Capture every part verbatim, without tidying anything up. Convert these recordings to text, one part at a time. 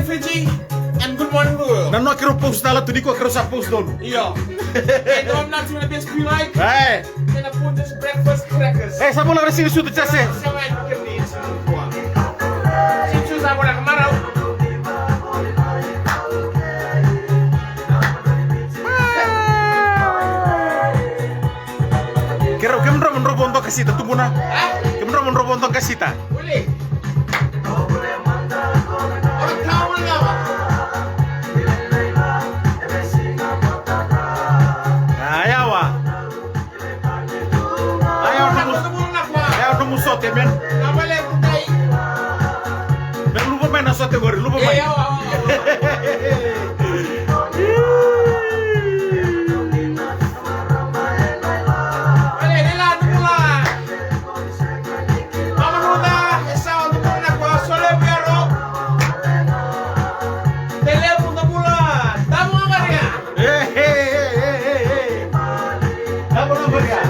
Fiji, and good morning world. Na noa keirau post tale tu nikua, keirau sa post donu. Io. And I'm not gonna be like. Hey. And I put this breakfast crackers. Hey, sa bula na sini sutu jase. Sa mai ke ni sutu. Sini sutu sa bula marau. Keirau, kemudrau mo drau vodo kasita, tubuna. Ha? Kemudrau mo drau vodo kasita. Uli. Ora tawa lava. Ayawa. Ayawa, nomu, ayawa, nomu sote, man. Na vale kutai. Man, luva mai na sote qori, luva mai. Ayawa. Vale, ni la, tuku la. Mama Ruta, e sa o tuku na kua, sole vero. Tele Ruta bula, tamu a varia. Hey, hey, hey. Tamu a varia.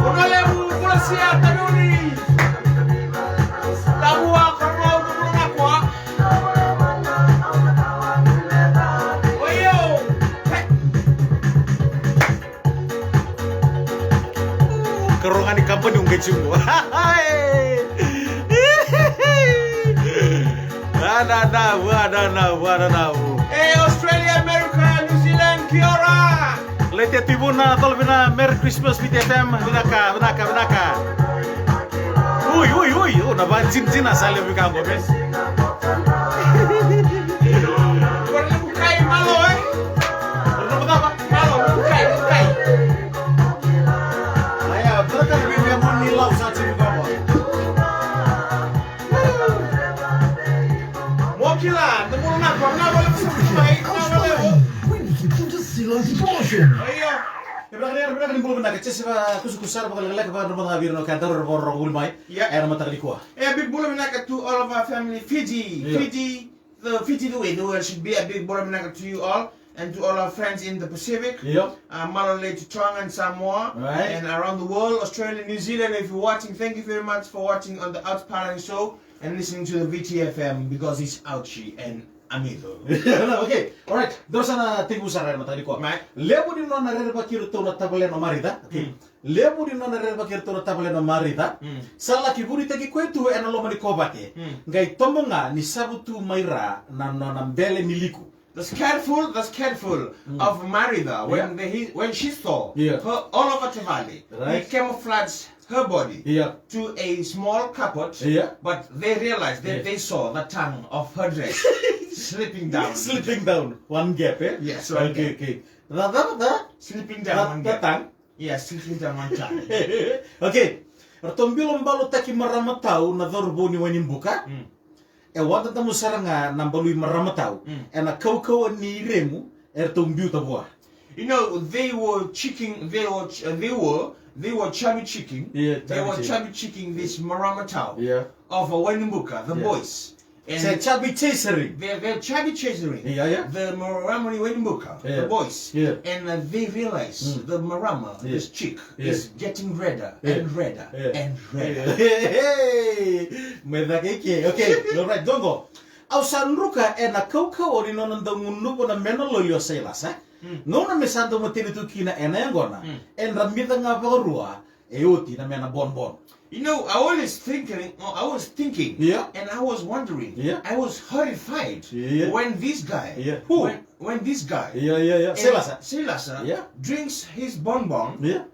Una levu, bula sia, tanuni. Tamu a, tamu a, tuku na kua. Oi, yo. Hey. Karua ga ni company u qai tiko. Ananavu, ananavu, ananavu. E, Australia, America, New Zealand, kia ora. Leti e Tivuna, Tolvina, Merry Christmas, V T F M. Vinaka, vinaka, vinaka. Ui, ui, ui, ui, na vajinijini sa levu ka qo, man. Ora na bukai, malo, e? Ora na bukai, malo, bukai, bukai. Aya, bukai, bukai, bukai, bukai. Mo kila, na mo na ko, na vale mo sa mai, na vale mo. Oi, yo. E vinaka ni, e vinaka ni bula vinaka, Jese Vakusakusa, vakalekaleka, vakadromadroga vei ira na wekadaru era vakarorogo voli mai. Yeah. Ena mataka nikua. A big bula vinaka to all of our family, Fiji, yeah. Fiji, the Fiji, the way the world should be. A big bula vinaka to you all and to all our friends in the Pacific. Yep. Uh, malo lei to Tonga and Samoa, right, and around the world, Australia, New Zealand. If you're watching, thank you very much for watching on the Outside Paradise Show and listening to the V T F M because it's ouchy and amigo. Okay, alright. Dua sa na tekivu sara ena mataka nikua. Right. Levu ni nona rerevaki iratou na tavalena o Marica. Okay. Mm. Levu ni nona rerevaki iratou na tavalena o Marica. Mm. Sa laki vunitaki koya tu ena loma ni kovate. Mm. Qai tobo ga ni savu tu mai ra na nona bele ni liku. The scarecrow, the scarecrow, mm, of Marica, when, yeah, the, he, when she saw, yeah, her all over tavale, right, he camouflaged her body, yeah, to a small cupboard, yeah, but they realized that, yeah, they saw the tongue of her dress slipping down. Slipping down. One gap, eh? Yes, one gap. Okay, okay. The, the, the, slipping down, the, one gap. The tongue. Yes, slipping down one tongue. Okay. Ratou biu balutaki marama tau na cauravou ni Wainibuka. Mm. E wadadamu sara ga na balui marama tau. Mm. Ena kaukauwa ni remu eratou biuta vua. You know, they were chicking, they were ch-, uh, they were, they were chubby chicking. Yeah, they were chubby chicking this marama tau, yeah, of, uh, Wainibuka, the, yeah, boys. And se chubby chasering. They're, they're chubby chasering. Yeah, yeah. The marama ni Wainibuka, yeah, the boys. Yeah. And, uh, they realize, mm, the marama, yeah, this chick, yeah, is getting redder, yeah, and redder, yeah, and redder. Yeah. Hey, hey, hey. Me caka i ke. Okay, all right, qo. Au sa druka ena kaukauwa ni nona dau gunuva na mena loli o Sailasa. Mm. Gauna me sa dau mateni tu kina ena yaqona. Mm. E dramica ga vakarua e oti na mena bonbon. You know, I always thinking, I was thinking, yeah, and I was wondering, yeah, I was horrified, yeah, when this guy, yeah, who? When, when this guy, yeah, yeah, yeah, and Sailasa, Sailasa, yeah, drinks his bonbon, yeah,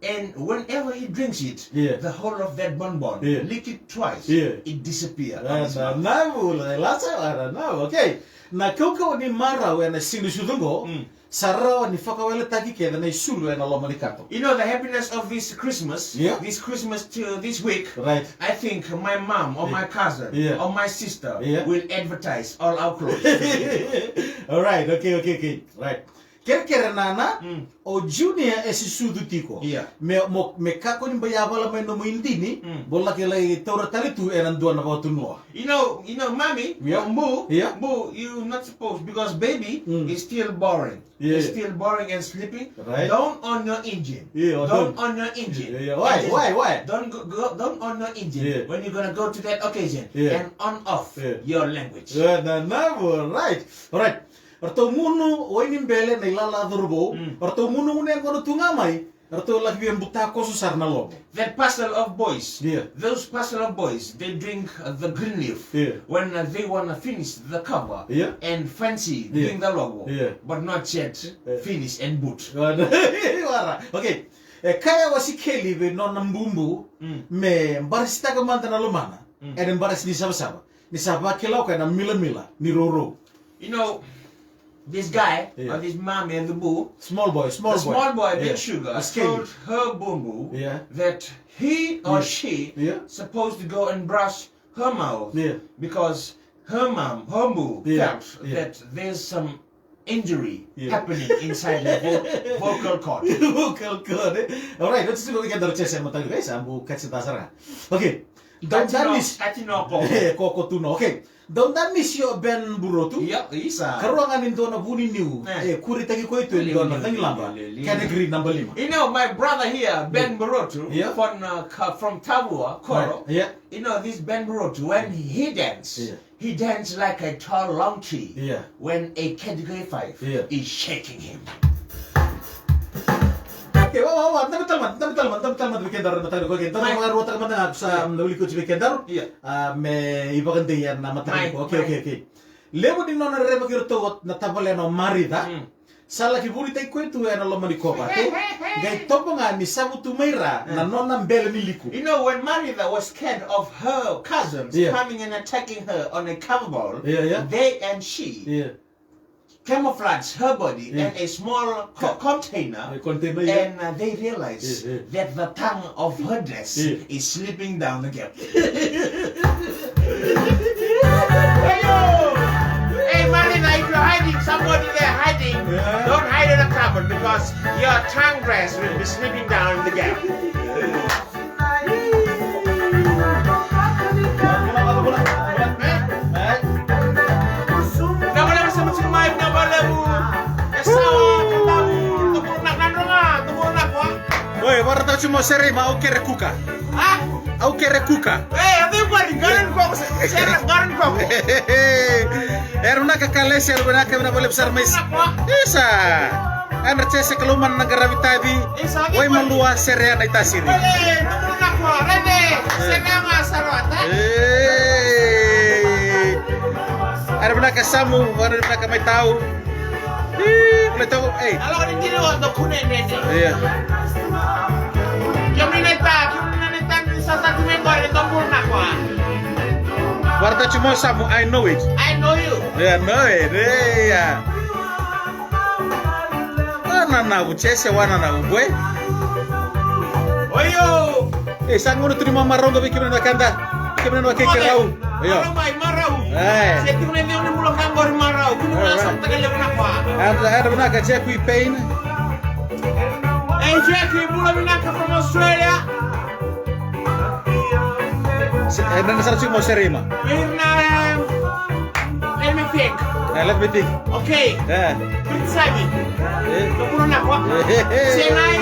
and whenever he drinks it, yeah, the whole of that bonbon, yeah, lick it twice, yeah, it disappear. Ah, on his mouth. Navu, Sailasa, ah, navu, okay. Na kaukauwa ni marau ena siga ni sucu qo, mm, sa rawa ni vakaweletaki kece na isulu ena loma ni kato. You know, the happiness of this Christmas, yeah, this Christmas to this week, right, I think my mom or, yeah, my cousin, yeah, or my sister, yeah, will advertise all our clothes. All right, okay, okay, okay. Right. Kerekere nana, mm, o Junior e susucu tiko. Ia. Me, mo, me kakua ni bau yavala mai nomu idini, mm, mo laki lai taura tale tu ena dua na vakatunua. You know, you know, mommy, yeah, bu, yeah, bu, you not supposed, because baby, mm, is still boring. Yeah. Is still boring and sleeping. Right. Don't on your engine. Yeah, don't on your engine. Yeah, yeah. Why? Why? Why? Don't go, go, don't on your engine, yeah, when you're gonna go to that occasion, yeah, and on off, yeah, your language. Yeah, na, na, right. Alright. Ratou gunu, wai ni bele, na ilala cauravou. Mm. Ratou gunu gunu e gunu tu ga mai. Ratou laki via buta koso sara na lovo. That parcel of boys. Yeah. Those parcel of boys, they drink, uh, the green leaf. Yeah. When, uh, they wanna finish the cover, yeah, and fancy, yeah, drink the lovo, yeah, but not yet, yeah, finish and boot. Wara. Okay. E kaya o Sikeli vei nona bubu, mm, me barasitaka mada na lomana. Mm. Ena barasi ni savasava. Ni sa vakila o koya na milamila ni rourou. You know, this guy, yeah, or this mommy and the boo, small boy, small the boy, small boy, yeah, Big Sugar, Askeli, told her boo boo, yeah, that he or, yeah, she, yeah, supposed to go and brush her mouth, yeah, because her mom, her boo, yeah, felt, yeah, that there's some injury, yeah, happening inside the vo-, vocal cord. Vocal cord, eh? Alright, let's see what we can do. Chese mataka, guys, ambu katsi tasara. Okay. Don't that miss. Katino ko. Eh, ko ko tuno. Okay. Don't that miss your Ben Burotu? Yep, isa. Karua ga ni dua na vuni niu. Eh. Eh, kuritaki koya tu e dua na tagilaba. Category number lima. You know, my brother here, Ben Burotu, yeah, from, uh, Ka-, from Tavua, Koro. Right. Yeah. You know, this Ben Burotu, when he dance, yeah, he dance like a tall, long tree, yeah, when a category five, yeah, is shaking him. Okay, wa, wa, wa, dabe tale mada, dabe tale mada, dabe tale mada vei kedaru na mataka nikua, okay, daru vakaruataka mada ga sa, mm, na wiliki oti vei kedaru. Yeah. Ah, me ivakadei ena mataka nikua. Okay, okay, okay. Levu ni nona rerevaki iratou na tavalena o Marica. Mm. Sa laki vunitaki koya tu ena loma ni kova, okay? Qai tobo ga ni savu tu mai ra na nona bele ni liku. You know, when Marica was scared of her cousins, yeah, coming and attacking her on a cover ball, yeah, yeah, they and she, yeah, camouflaged her body, yeah, in a small co-, container, yeah, container, yeah, and, uh, they realized, yeah, yeah, that the tongue of her dress, yeah, is slipping down the gap. Hey, yo! Hey, Marina, if you're hiding, somebody there hiding, yeah, don't hide in the cupboard because your tongue dress will be slipping down the gap. Oi, vara tau cimo sere ma au kere kuka. A? Au kere kuka. E, a dei vali, garan koko, sere, garan koko. Era vinaka Kalesi, era vinaka, vinaka vakalevu sara mai. Isa. Era Jese, Kalou mana na qaravi tavi. Isa, Waimalua, sere na itasiri. E, na koko, rede, sere na sarota. E. Era vinaka Samu, era vinaka mai tau. Ih, kule tau, ei. Alo ni diri o do kune nene. Ia. Kemuni na ita, kemuni na ita ni sa sa tu me qori, do bulu na kua. Vara tau cimo Samu, I know it. I know you. Yeah, I know it. Ia. Wa na na vu, Jese, wa na na vu, bue. Oio. E, sa gauna tu ni mamarau ga vei kemuni na keda. Kemuni na kei kerau. Io. Marau mai, marau. E. Se tiko na icegu ni bula ka qori marau. Kemuni na sa taka levu na kua. Era, era vinaka Jackie Payne. E, Jackie, bula vinaka from Australia. Se, e, na sara tiko mo serima. Mirna, em, let me think. E, let me think. Okay. E. Prince Sami. E. Bula vinaka. E. Senai,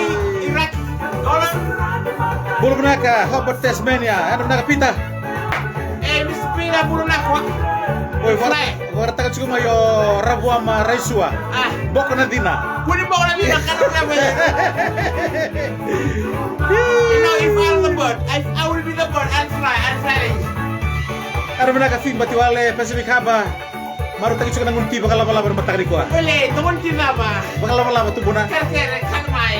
Iraq. Bula vinaka, Hobart, Tasmania. Era vinaka Peter. E, Mister Peter, bula vinaka. Oi, vara, vara taka tiko mai o Ravuama Raisua. A. Boko na cina. Kua ni boko na cina, ka na levu. You know, if I'm the bird, I, I will be the bird. I'll fly, I'll fly. Era vinaka Fimba Tiwale, Pacific Harbour. Marautaki tiko na gunu ti vakalavalava na mataka nikua. Ole, na gunu ti cava? Vakalavalava tu buna. Kerekere, kana mai.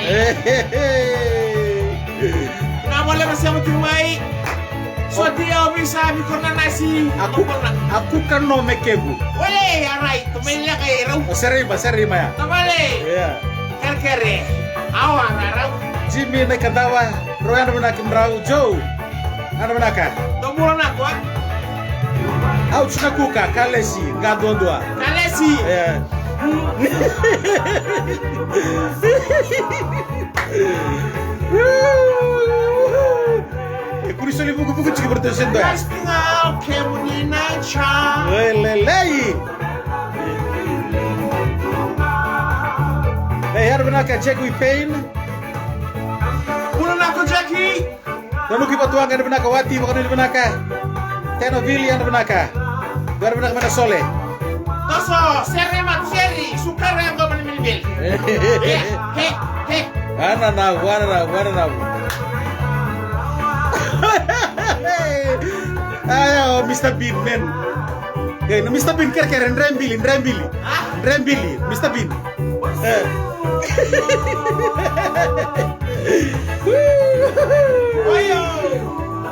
Na vale ma sema tu mai. So ti au visa mi koro na nasi. Aku, aku kano me kevu. Ole, alright. Tu mai leka e rau. O serei ba, serei ba ya. Na vale. Yeah. Kerekere. Awa, na rau. Jimmy na ikadawa. Rau yadra vinaka, Marau Joe. Yadra vinaka. Dou bula na kua. Au tu na kuka, Kalesi, ga duadua. Kalesi. E. E kuri soli vukuvuku tiko vata sendo. Casting out kemuni na cha. Lelei. Ei, yadra vinaka Jackie Payne. Bula vinaka Jackie. Nanuki Vatuwaqa, yadra vinaka. Wati Vakanuinui, vinaka. Teno Vili, yadra vinaka. Yadra vinaka mai na Sole. Toso, sere ma seri, sukara ya goma ni miliveli. He, he, he. Ana na, ana na, ana na. Aya, o Mister Bean, man. E, na Mister Bean kerekere, dre bili, dre bili. Dre bili, Mister Bean. E.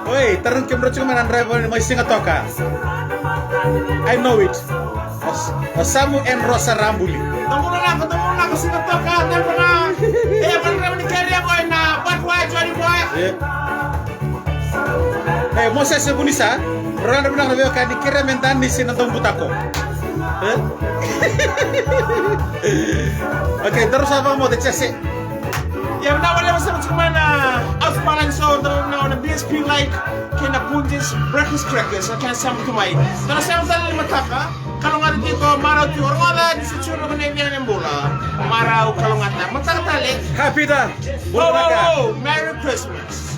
Oi, tarogi kemudrau tiko mai na draiva ni mai Sigatoka. I know it. O, o Samu and Rosa Rabuli. Tomuna nako, tomuna nako Sigatoka, tomuna. E, vandrava ni kerea boy na Batwa Johnny boy. E, Moses e vunisa, rau yadra vinaka na veiwekani, kerea me danisi na daubutako. E? Okay, daru sa vakamoce, Jesse. Ia, vinaka vakalevu sema tiko mai na Outside Battalion Show, daru na, na B S P Light kei na Punjas Breakfast Crackers, na kena sema tu mai. Daru sema tale ni mataka, kalougata tiko, marau tiko, rogoca ni se tiko na kena ivia ni bula. Marau, kalougata, mataka tale. Happy da. Bula vinaka. Merry Christmas.